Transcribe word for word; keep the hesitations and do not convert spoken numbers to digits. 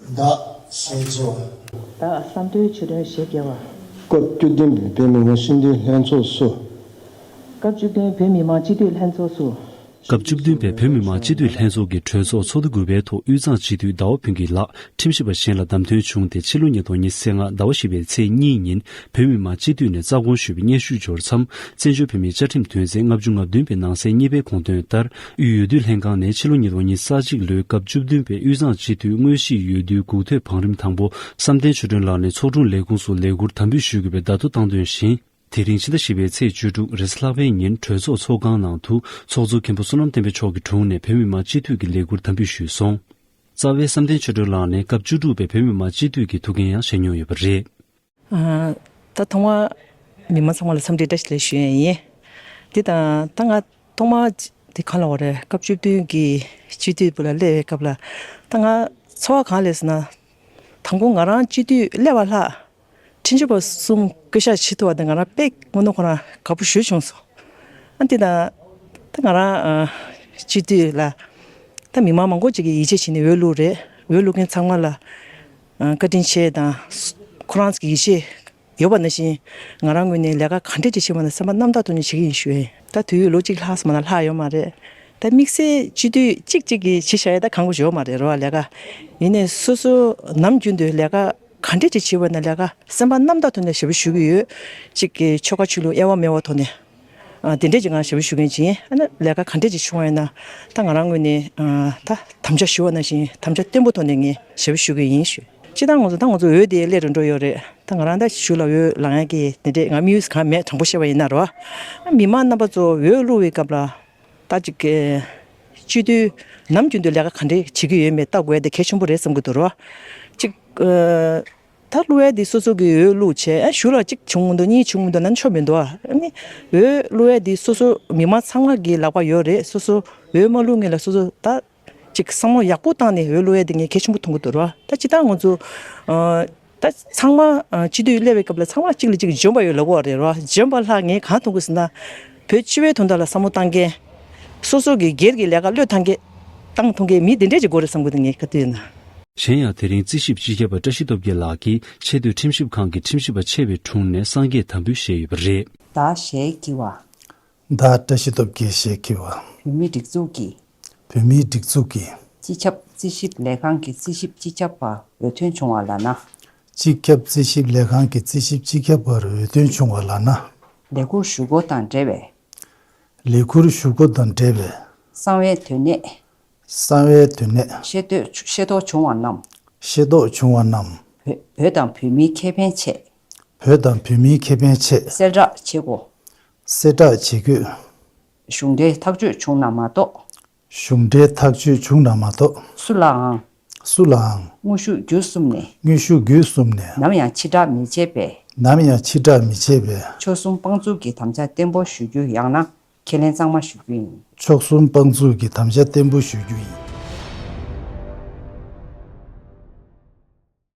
བདག་ཞེས་བགྱི་བ། བདག་བསམ་གཏན་ཆོས་སྒྲོན་ཞེས་བགྱི་བ། སྐབས་བཅུ་བདུན་པའི་བོད་མི་མང་སྤྱི་འཐུས་ལྷན་ཚོགས་སུ། སྐབས་བཅུ་བདུན་བོད་མི་མང་སྤྱི་འཐུས་ལྷན་ཚོགས་སུ། སྐབས་བཅུ་བདུན་པའི་བོད་མི་མང་སྤྱི་འཐུས་ལྷན་ཚོགས་ཀྱི་གྲོས་ཚོགས་ཚོགས་འདུ་དགུ་པའི་ཐོག་དབུས་གཙང་སྤྱི་འཐུས་ཟླ་བ་ཕུན་སྐྱིད་ལགས་ཁྲིམས་ཞིབ་པ་གཞན་ལ་བདམས་ཐོན་བྱུང་སྟེ། ཕྱི་ལོ་ཉིས་སྟོང་ཉི་ཤུ་རྩ་ལྔ་ཟླ་བ་བཞི་པའི་ཚེས་གཉིས་ཉིན་བོད་མི་མང་སྤྱི་འཐུས་ནས་རྩ་དགོངས་ཞུས་པའི་སྙན་ཞུ་འབྱོར་མཚམས། བཙན་བྱོལ་བོད་མིའི་བཅའ་ཁྲིམས་དོན་ཚན་ལྔ་བཅུ་ང་བདུན་པའི་ནང་གསལ་གཉིས་པའི་དགོངས་དོན་ལྟར། དབུས་འོས་བསྡུ་ལྷན་ཁང་ནས་ཕྱི་ལོ་ཉིས་སྟོང་ཉི་ཤུ་རྩ་གཅིག་ལོའི་སྐབས་བཅུ་བདུན་པའི་དབུས་གཙང་སྤྱི་འཐུས་དངོས་གཞིའི་འོས་བསྡུའི་འགོ་ཐོས་བང་རིམ་དང་པོ་བསམ་གཏན་ཆོས་སྒྲོན་ལགས་ནས་ཚོགས་དྲུང་ལས་ཁུངས་སུ་ལས་འཁུར་དམ་འབུལ་ཞུ་དགོས་པའི་བརྡ་ཐོ་བཏང་དོན་བཞིན། དེ་རིང་ཕྱི་ཟླ་བཞི་པའི་ཚེས་བཅུ་དྲུག་རེས་གཟའ་ལྷག་པའི་ཉིན་གྲོས་ཚོགས་ཚོགས་ཁང་ནང་དུ་ཚོགས་གཙོ་མཁན་པོ་བསོད་ནམས་བསྟན་འཕེལ་མཆོག་གི་དྲུང་ནས་བོད་མི་མང་སྤྱི་འཐུས་ཀྱི་ལས་འཁུར་དམ་འབུལ་ཞུས་སོང་། རྩ་བའི་བསམ་གཏན་ཆོས་སྒྲོན་ལགས་ནས་སྐབས་བཅུ་དྲུག་པའི་བོད་མི་མང་སྤྱི་འཐུས་ཀྱི་ཐུགས་འགན་ཡང་བཞེས་མྱོང་ཡོད་པ་རེད། ཨ། ད་ཐོག་མར་མི་མང་ཚང་མ་ལ་འཚམས་འདྲི་བཀྲ་ཤིས་བདེ་ལེགས་ཞུ་ཡ་ཡིན། འདི་དང་ད་ང་ཐོག་མར་དེ་གང་ལ་བ་རེད། སྐབས་བཅུ་བདུན་གྱི་སྤྱི་འཐུས་སྦུག་ལ་སླེབས་པའི་སྐབས་ལ་ད་ང་ཚོར་བ་གང་སླེབས་ཟེར་ན། དང་པོ་ང་རང་སྤྱི་འཐུས་སླེབས་པ་ལྷག་ཁྲིམས་ཞིབ་པ་གསུམ་བསྐོ་བཞག་བྱེད་ཐུབ་པ་དེ་ང་རང་དཔེ་དངོས་གནས་ཁོ་རང་དགའ་པོ་ཞེ་པོ་བྱུང་སོང་། ཨ་འདི་དང་ད་ང་རང་ཨ་སྤྱི་འཐུས་ལ་ད་མི་མང་མང་པོ་ཅིག་གིས་ཡིད་ཆེས་བྱས་ནས་འོས་བླུགས་རེད། འོས་བླུགས་མཁན་ཚང་མ་ལ་ཨ་བཀའ་དྲིན་ཆེ་དང་ཁོ་རང་ཚོ་གི་ཡིད་ཆེས་ཡོད་པ་ནང་བཞིན་ང་རང་ངོས་ནས་ལས་ཀ་ག་འདྲས་ཅིག་བྱེད་པ་ན་སེམས་པ་རྣམ་དག་ཐོག་ནས་བྱེད་ཀྱི་ཡིན་ཞུ་ཡ་ཡིན། ད་དུས་ཡུན་ལོ་གཅིག་ལྷག་སོང་མ་ན་ལྷག་ཡོད་མ་རེད། ད་དམིགས་བསལ་སྤྱི་འཐུས་གཅིག་གཅིག་གིས་བྱེད་བཞག་ཡ་ད་གང་ག་ཡོད་མ་རེད་རོ་ལས་ཀ། ཡིན་ནའི་སོ་སོ་ནམ་རྒྱུན་དུ་ལས་ཀ་ག་འདྲས་ཅིག་བྱེད་པ་ན་ལས་ཀ་སེམས་པ་རྣམ་དག་ཐོག་ནས་ཞབས་ཞུ་གི་ཡོད། གཅིག་གི་ཆོལ་ཁ་ཆོས་ལུགས་དབྱེ་བ་མེད་པ་ཐོག་ནས། ཨ་དེ་འདྲས་ཅིག་ང་ཞབས་ཞུ་མཁན་ཅིག་ཡིན། ཨ་ནི་ལས་ཀ་ག་འདྲས་ཅིག་བྱུང་བ་ཡིན་ན་ད་ང་རང་ངོས་ནས་ཨ་ད་དམ་བཅའ་ཞུ་བ་ནང་བཞིན་དམ་བཅའ་བརྟན་པོ་ཐོག་ནས་ངས་ཞབས་ཞུ་གི་ཡིན་ཞུ། སྤྱིར་བཏང་ང་ཚོ་ད་ང་ཚོ་འོས་དེ་སླེབས་རན་འགྲོ་ཡོད་རེད། ད་ང་རང་ད་གཞུག་ལ་འོས་ལངས་ཡ་གི་དེ་འདྲས་ང་དམིགས་ཡུལ་གང་མེད། དྲང་པོ་བཤད་པ་ཡིན་ན་རོ། ཨ་མི་མང་རྣམ་པ་ཚོ་འོས་བླུགས་པའི་སྐབས་ལ་ད་ཅིག་གི་སྤྱི་འཐུས་ནམ་རྒྱུན་དུ་ལས་ཀ་ག་འདྲས་བྱེད་ཀྱི་ཡོད་མེད་ལྟ་དགོས་ཡ་དེ་གལ་ཆེན་པོ་རེད་བསམ་གྱི་འདུག་རོ། ཅིག་ཨ། ད་བླུགས་ཡ་འདི་སོ་སོ་གི་འོས་བླུགས་བྱས། ཨ་གཞུག་ལ་གཅིག་བྱུང་མི་འདུག་གཉིས་བྱུང་མི་འདུག་ན་ཆོ་མི་འདུག་ཨ་ནི་འོས་བླུགས་ཡ་འདི་སོ་སོ་མི་མང་ཚང་མ་གི་ལག་པ་ཡོད་རེད། སོ་སོ་འོས་མ་བླུགས་སྔོན་ལ་སོ་སོ་ད་ཅིག་བསམ་བློ་ཡག་པོ་བཏང་ནས་འོས་བླུགས་ཡ་འདི་ངས་གལ་ཆེན་པོ་མཐོང་གི་འདུག་ར། ད་སྤྱིར་བཏང་ང་ཚོ་ཨ་ད་ཚང་མ་ཨ་སྤྱི་འཐུས་སླེབས་པའི་སྐབས་ལ་ཚང་མ་གཅིག་ལ་གཅིག་འཇོན་པ་ཡོད་ལབ་ཀྱི་ཡོད་རེད་ར། འཇོན་པ་ལྷག་ངས་གང་མཐོང་གི་ཟེར་ན། བོད་སྤྱི་པའི་དོན་དག་ལ་བསམ་བློ་བཏང་མཁན། སོ་སོ་གི་སྒེར་གྱི་ལས་ཀ་བློས་བཏང་མཁན། བཏང་ཐུབ་མཁན་མི་དེ་འདྲས་ཅིག་དགོས་རེད་བསམ་གྱི་འདུག་ངས་ག་དུས་ཡིན་ན། གཞན་ཡང་དེ་རིང་རྩིས་ཞིབ་སྤྱི་ཁྱབ་པ་བཀྲ་ཤིས་སྟོབས་རྒྱལ་ལགས་ཀྱིས་ཆེས་མཐོའི་ཁྲིམས་ཞིབ་ཁང་གི་ཁྲིམས་ཞིབ་པ་ཆེ་བའི་དྲུང་ནས་སངས་རྒྱས་དམ་འབུལ་བཞེས་ཡོད་པ་རེད། བདག་ཞེས་བགྱི་བ། བདག་བཀྲ་ཤིས་སྟོབས་རྒྱལ་ཞེས་བགྱི་བ། བོད་མིའི་སྒྲིག་འཛུགས་ཀྱི། བོད་མིའི་སྒྲིག་འཛུགས་ཀྱི། སྤྱི་ཁྱབ་རྩིས་ཞིབ་ལས་ཁང་གི་རྩིས་ཞིབ་སྤྱི་ཁྱབ་པར་འོས་ཐོན་བྱུང་བ་ལགས་ན། སྤྱི་ཁྱབ་རྩིས་ཞིབ་ལས་ཁང་གི་རྩིས་ཞིབ་སྤྱི་ཁྱབ་པར་འོས་ཐོན་བྱུང་བ་ལགས་ན། ལས་འཁུར་ཞུ་སྒོ་དང་འབྲེལ་བའི། ལས་འཁུར་ཞུ་སྒོ་དང་འབྲེལ་བའི། གསང་བའི་དོན་གནད། གསང་བའི་དོན་གནད། ཤེས་རྟོགས་ཤེས་རྟོགས་བྱུང་བ་རྣམས། ཤེས་རྟོགས་བྱུང་བ་རྣམས། བོད་བོད་དང་བོད་མིའི་ཁེ་ཕན་ཆེད། བོད་དང་བོད་མིའི་ཁེ་ཕན་ཆེད། གསལ་བསྒྲགས་བྱེད་དགོས། གསལ་བསྒྲགས་བྱེད་དགོས། གཞུང་འབྲེལ་ཐག་གཅོད་བྱུང་ན་མ་གཏོགས། གཞུང་འབྲེལ་ཐག་གཅོད་བྱུང་ན་མ་གཏོགས། སུ་ལའང་། སུ་ལའང་། དངོས་ཤུགས་བརྒྱུད་གསུམ་ནས། དངོས་ཤུགས་བརྒྱུད་གསུམ་ནས། ནམ་ཡང་ཕྱིར་བསྒྲགས་མི་བྱེད་པའི། ནམ་ཡང་ཕྱིར་བསྒྲགས་མི་བྱེད་པའི། མཆོག་གསུམ་དཔང་བཙུགས་ཀྱི་དམ་བཅའ་བརྟན་པོ་ཞུ་རྒྱུ་ཡང་ན་ཁས་ལེན་གཙང་མ་ཞུ་རྒྱུ་ཡིན། མཆོག་གསུམ་དཔང་བཙུགས་ཀྱི་དམ་བཅའ་བརྟན་པོ་ཞུ་རྒྱུ་ཡིན།